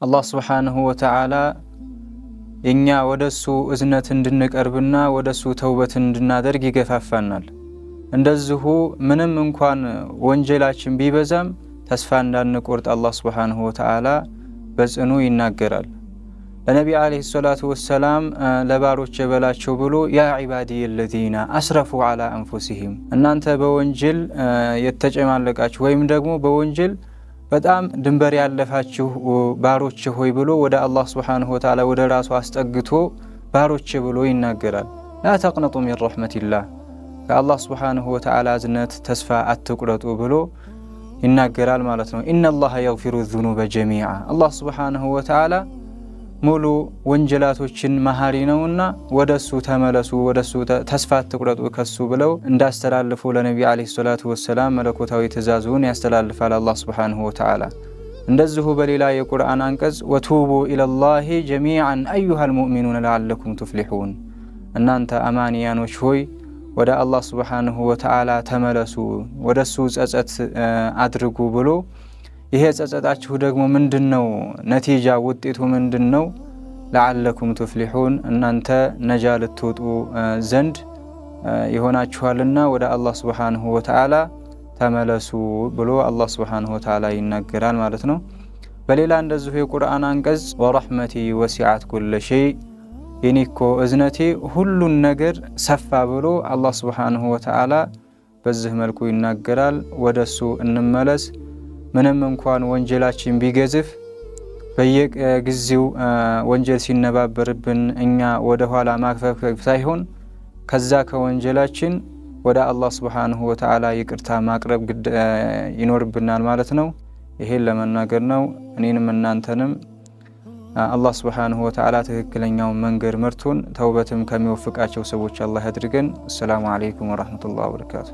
አላህ سبحانه وتعالى እኛ ወደሱ እዝነት እንድንቀርብና ወደሱ ተውበት እንድናደርግ ይገፋፋናል። እንደዚሁ ምንም እንኳን ወንጀላችን ቢበዛም ተስፋ እንዳንቆርጥ አላህ سبحانه وتعالى በጽኑ ይናገራል። ለነቢ عليه الصلاة والسلام ለባሮች የበላቸው ብሎ يا عبادي الذين أسرفوا على أنفسهم፣ እናንተ በወንጀል የተጨማለቃችሁ ወይም ደግሞ በወንጀል በጣም ድንበር ያለፋችሁ ባሮች ሆይ ብሎ ወደ አላህ سبحانه وتعالى ወደ ራሱ አስጠግቶ ባሮች ብሎ ይናገራል። لا تقنطوا من رحمة الله፣ ከአላህ سبحانه وتعالى እዝነት ተስፋ አትቁረጡ ብሎ ይናገራል ማለት ነው። إن الله يغفر الذنوب جميعا፣ አላህ سبحانه وتعالى ሙሉ ወንጀላቶችን መሀሪ ነውና ወደሱ ተመለሱ፣ ወደሱ ተስፋ አትቁረጡ ከሱ ብለው እንዳስተላልፉ ለነቢ عليه الصلاة والسلام መለኮታዊ ትእዛዙን ያስተላልፋል አላህ سبحانه وتعالى። እንደዚሁ በሌላ የቁርአን አንቀጽ وتوبوا إلى الله جميعا أيها المؤمنون لعلكم تفلحون፣ እናንተ አማንያኖች ሆይ ወደ አላህ سبحانه وتعالى ተመለሱ፣ ወደሱ ጸጸት አድርጉ ብሎ ይሄ ጸጸታችሁ ደግሞ ምንድን ነው? نتيجة ውጤቱ ምንድን ነው? لعلكم تفلحون እናንተ ነጃ ልትወጡ ዘንድ ይሆናችኋልና ወደ አላህ سبحانه وتعالى ተመለሱ ብሎ አላህ سبحانه وتعالى ይናገራል ማለት ነው። በሌላ እንደዚሁ የቁርአን አንቀጽ ورحمتي وسعت كل شيء፣ የኔ እኮ እዝነቴ ሁሉን ነገር ሰፋ ብሎ አላህ سبحانه وتعالى በዚህ መልኩ ይናገራል። ወደሱ እንመለስ። ምንም እንኳን ወንጀላችን ቢገዝፍ በየጊዜው ወንጀል ሲነባበርብን እኛ ወደ ኋላ ማክፈክፈክ ሳይሆን ከዛ ከወንጀላችን ወደ አላህ سبحانه وتعالى ይቅርታ ማቅረብ ግድ ይኖርብናል ማለት ነው። ይሄን ለመናገር ነው። እኔንም እናንተንም አላህ سبحانه وتعالى ትክክለኛውን መንገድ መርቶን ተውበትም ከሚወፍቃቸው ሰዎች አላህ ያድርገን። السلام عليكم ورحمة الله وبركاته።